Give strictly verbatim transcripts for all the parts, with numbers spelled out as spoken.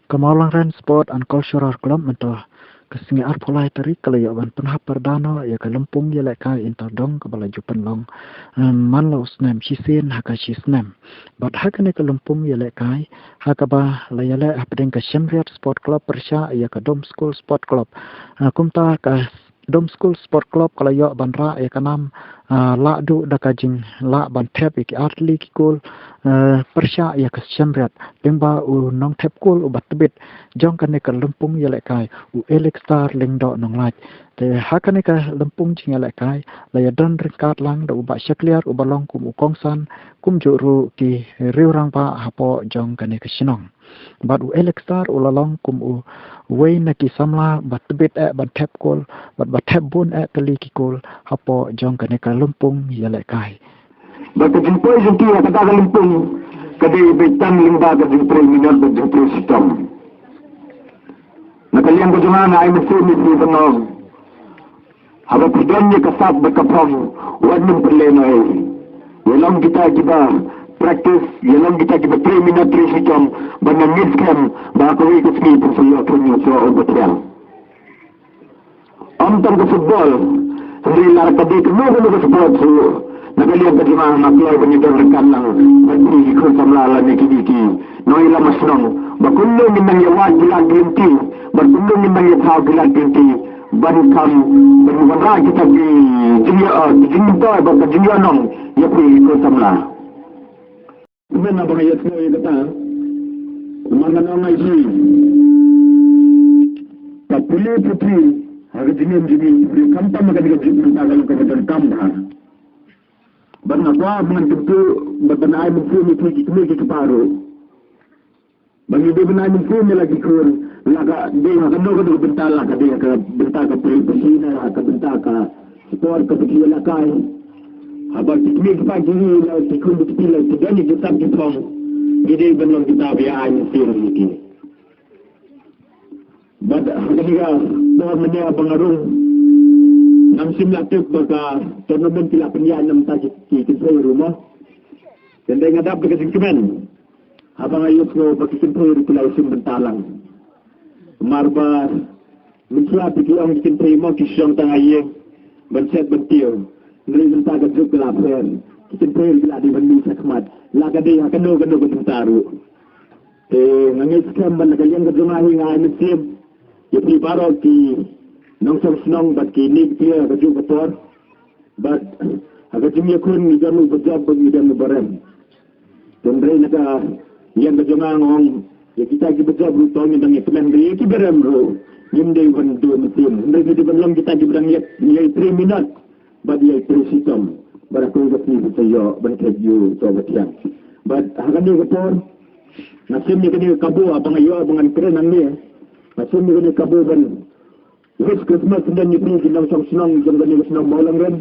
Ka Mawlangren Sport and Cultural Club mynta ka sngi arphew lai tarik ka la ïoh ban pynhap pyrda noh ïa ka lympung ïalehkai inter dong kaba la ju pynlong, eh, man la u snem shisien ha ka shisnem. Bad ha kane ka lympung ïalehkai ha kaba la ïaleh hapdeng ka Shemriat Sport Club pyrshah ïa ka Dome School Sport Club. Eh, kumta ka Dome School Sport Club ka la ïoh ban rah ïa ka nam, ah, lah duh da ka jinglah ban thep ïa ki ar tylli ki kol, eh, pyrshah ïa ka Shemriat. Lyngba u nongthep kol uba tbit jong kane ka lympung ïalehkai, u Elixtar Lyngdoh Nonglait. Te ha kane ka lympung jingïalehkai la ïadon ryngkat lang da u Bah Shakliar uba long kum u kongsan, kumjuh ruh ki riew rangbah hapoh jong kane ka shnong. Bad u Elixtar u la long kum uwei na ki samla ba tbit eh ban thep kol bad ba thep bun eh tylli ki kol hapoh jong kane ka lympung ïalehkai. Bad ka jingpoi jong ki ha kata ka lympung ka dei beit tang lyngba ka jingtrei minot bad jingtrei shitom. Na ka liang ka jong nga, nga ai mynsiem ïa phi ban ong, haba phi don ïa ka sap bad ka phong, wat nym pynlehnohei. Ïa long kita kiba practice, ïa long kita kiba trei minot trei shitom, bad nga ngeit skhem ba ha kawei ka sngi phin sa ïoh kheiñ ïa u soh uba thiang. Ym tang ka football, hynrei lada ka dei kano kano ka sport ruh, na ka liang ka jong nga, nga kloi ban ïadon ryngkat lang bad kine ki khun samla lane kine ki nongïalam shnong, ba kumno ngin nang ïawad ki lad ki lynti, bad kumno ngin nang ïathaw ki lad ki lynti ban kham, ban wanrah kita ki jingïa, eh, ki jingmyntoi bad ka jingïohnong ïa phi ki khun samla. Kmen haba nga ïathuh ïa kata, namar nga ong ïa phi, ka pule puthi ha ka jingim jong ngi, pule khamtam ha ka jingim jong ngi, ka long kaba donkam bha. Bad nga kwah ba ngan kyntu, bad ban ai mynsiem ïa phi ki kmie ki kpa ruh, ba ngi dei ban ai mynsiem ïa la ki khun, la ka dei ha kano kano ka bynta, la ka dei ha ka bynta ka pule puthi ne ha ka bynta ka sport kaba ki ïalehkai. Haba ki kmie ki kpa jong ngi, la ki khun ki kti, la ki don ïa ki sap ki phong, ngi dei ban long kita ba ïa ai mynsiem ïa ki. Bad ha kane ka por mynne ba nga rung, ngam shym la tip ba ka tournament ki la pynïaid na bynta ki, ki kynthei ruh mo. Hynrei nga dap da ka jingkmen haba nga ïohsngew ba ki kynthei ruh ki la ïashem bynta lang. Namar ba mynshuwa te ki ong ki kynthei mo ki shong tang ha ïing ban shet ban tiew. Hynrei mynta ka juk ka la pher, ki kynthei ruh ki la dei ban mih shakhmat, la ka dei ha kano kano ka bynta ruh. Te nga ngeit skhem ba na ka liang ka jong nga hi nga ai mynsiem ïa phi baroh ki nongshong shnong bad kine ki player ha kajuh ka por. Bad ha ka jingïakhun ngi don uba jop bad ngi don uba rem. Te hynrei na ka liang ka jong nga, nga ong ïa kita kiba jop ruh to ngin dang ïakmen, ïa kiba rem ruh ngim dei ban duh mynsiem. Hynrei ngi dei ban long kita kiba dang ïa, ïa trei minot bad ïa trei shitom, bad ha kawei ka sngi phin sa ïoh ban kheit ïa u soh ba thiang. Bad ha kane ka por nga shim ïa kane ka kabu, haba nga ïoh ba ngan kren hangne, nga shim ïa kane ka kabu ban wish Christmas ïa phi ki nongshong shnong jong kane ka shnong Mawlangren.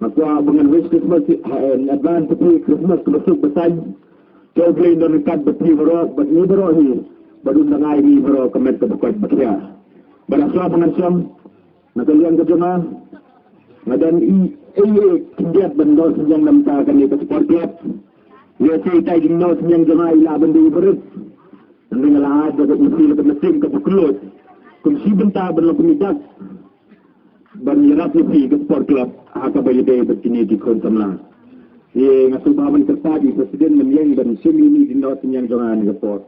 Nga kwah ba ngan wish Christmas, ha, in advance ïa phi Christmas kaba suk ba saiñ. To U Blei un don ryngkat bad phi baroh, bad ngi baroh hi, bad un dang ai ngi baroh ka met kaba koit ba khiah. Bad ha shuwa ba ngan shong, na ka liang ka jong nga, nga don ei ei khyndiat ban noh synñiang na bynta kane ka sport club. Ïa, sa ïa ka jingnoh synñiang jong nga i lah ban dei uba rit. Hynrei nga la ai da ka, ïa phi la ka mynsiem kaba kylluid kum shi bynta ban long kum i dak ban ïarap ïa phi ka sport club ha kaba ïadei bad kine ki khun samla. Ïa, nga sngewbha ban kyrpad ïa i president ban ïeng ban shim ïa ine i jingnoh synñiang jong nga ha kane ka por.